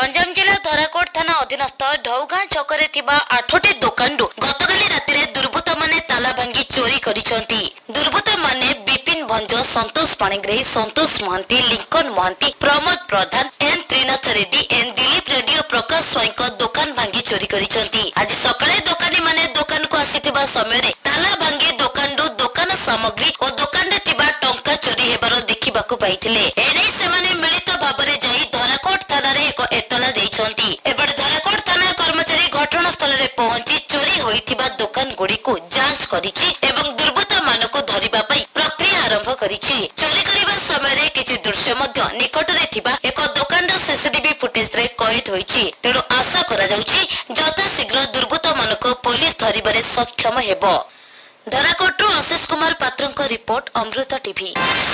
ଗଞ୍ଜାମ ଜିଲ୍ଲା ଧରାକୋଟ ଥାନା ଅଧୀନସ୍ଥ ଢଉଗାଁ ଛକରେ ଥିବା 8ଟି ଦୋକାନରୁ ଗତକାଲି ରାତିରେ ଦୁର୍ବୃତ୍ତମାନେ ତାଲା ଭାଙ୍ଗି ଚୋରି କରିଛନ୍ତି। ଦୁର୍ବୃତ୍ତମାନେ ବିପିନ ଭଞ୍ଜ, ସନ୍ତୋଷ ପାଣିଗ୍ରାହୀ, ସନ୍ତୋଷ ମହାନ୍ତି, ଲିଙ୍କନ ମହାନ୍ତି, ପ୍ରମୋଦ ପ୍ରଧାନ, ଏନ୍ ତ୍ରିନାଥ ରେଡ୍ଡି, ଏନ୍ ଦିଲ୍ଲୀପ ରେଡ୍ଡି ଓ ପ୍ରକାଶ ସ୍ୱାଇଁଙ୍କ ଦୋକାନ ଭାଙ୍ଗି ଚୋରି କରିଛନ୍ତି। ଆଜି ସକାଳେ ଦୋକାନୀମାନେ ଦୋକାନକୁ ଆସିଥିବା ସମୟରେ ତାଲା ଭାଙ୍ଗି ଦୋକାନରୁ ଦୋକାନ ସାମଗ୍ରୀ ଓ ଦୋକାନରେ ଥିବା ଟଙ୍କା ଚୋରି ହେବାର ଦେଖିବାକୁ ପାଇଥିଲେ। ଏନେଇ ସେମାନେ ମିଳିତ ଭାବରେ ଯାଇ ଧରାକୋଟ ଥାନାରେ ଏକ ଏତଲା ଦେଇଛନ୍ତି। ଏପଟେ ଧରାକୋଟ ଥାନା କର୍ମଚାରୀ ଘଟଣାସ୍ଥଳରେ ପହଞ୍ଚି ଚୋରି ହୋଇଥିବା ଦୋକାନ ଗୁଡ଼ିକୁ ଯାଞ୍ଚ କରିଛି ଏବଂ ଦୁର୍ବୃତ୍ତମାନଙ୍କୁ ଧରିବା ପାଇଁ ପ୍ରକ୍ରିୟା ଆରମ୍ଭ କରିଛି। ଚୋରି କରିବା ସମୟରେ କିଛି ଦୃଶ୍ୟ ମଧ୍ୟ ନିକଟରେ ଥିବା ଏକ ଦୋକାନର ସିସିଟିଭି ଫୁଟେଜରେ କଏଦ ହୋଇଛି। ତେଣୁ ଆଶା କରାଯାଉଛି ଯଥାଶୀଘ୍ର ଦୁର୍ବୃତ୍ତମାନଙ୍କୁ ପୋଲିସ ଧରିବାରେ ସକ୍ଷମ ହେବ। ଧରାକୋଟରୁ ଆଶିଷ କୁମାର ପାତ୍ରଙ୍କ ରିପୋର୍ଟ, ଅମୃତ ଟିଭି।